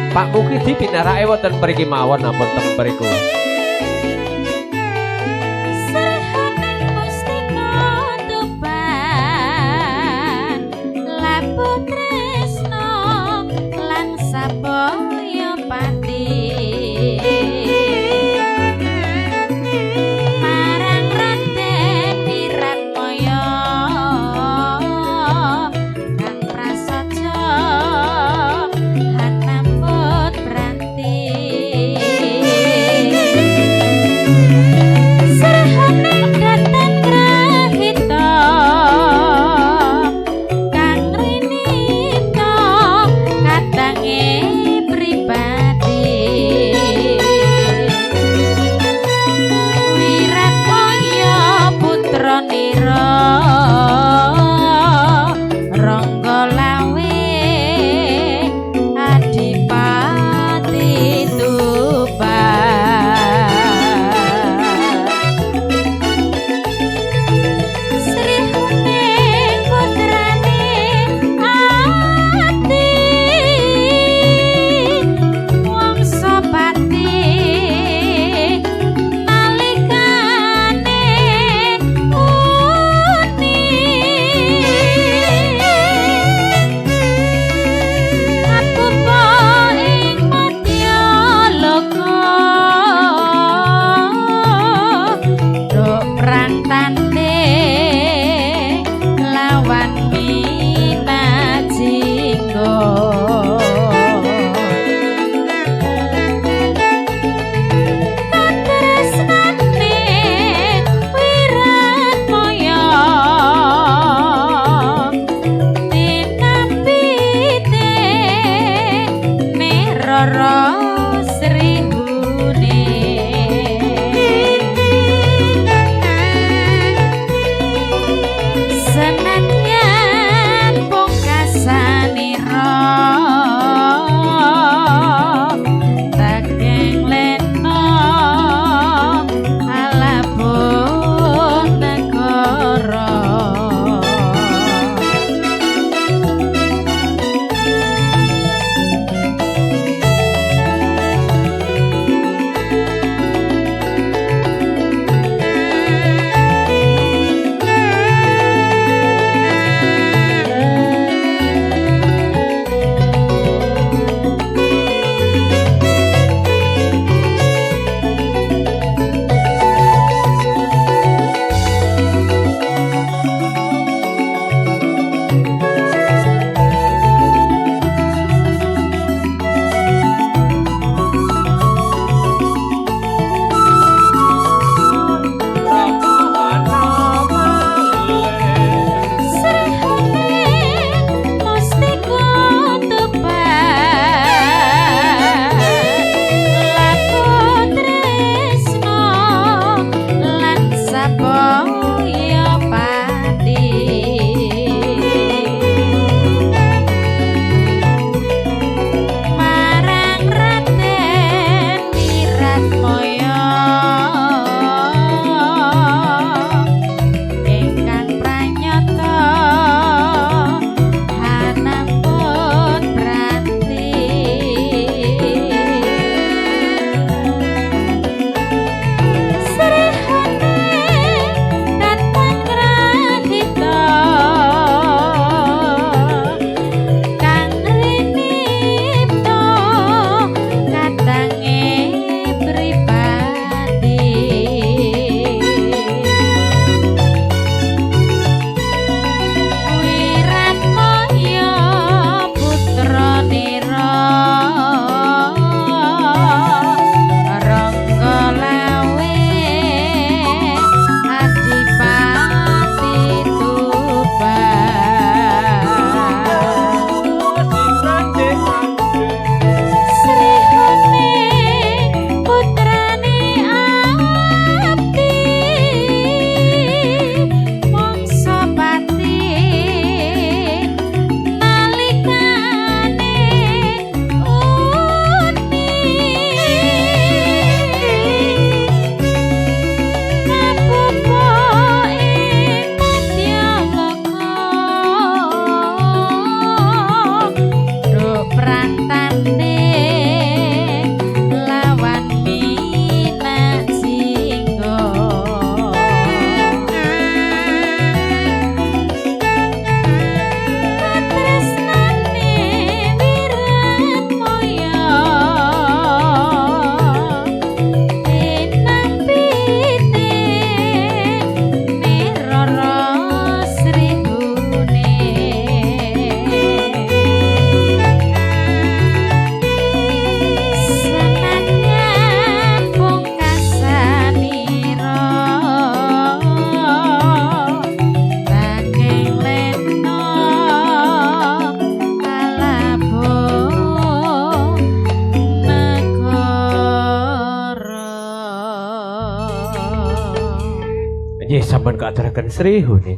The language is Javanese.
Pak Mukidi pinarake wonten mriki mawon ampun teng mriku. Srehaning mustika Tuban, labu tresno lan sabaya pati. Marang Raden Wiratmaya kang prasaja hanambut branti. Srehaning datan grahita kang rinita katange pribadi. Wiratmaya putra nira Rangga Lawe adipati Tuban. Sri Huning putrane ati Wangsapati nalikane uni apupa ing madyaloka duk perang tanding lawan Minajingga. Katresnane Wiratmaya tinambite Rara Sri Huning. Senadyan pungkasanira tegeng lena alabun negara. Nggih, sampun kaaturaken Sri Huning.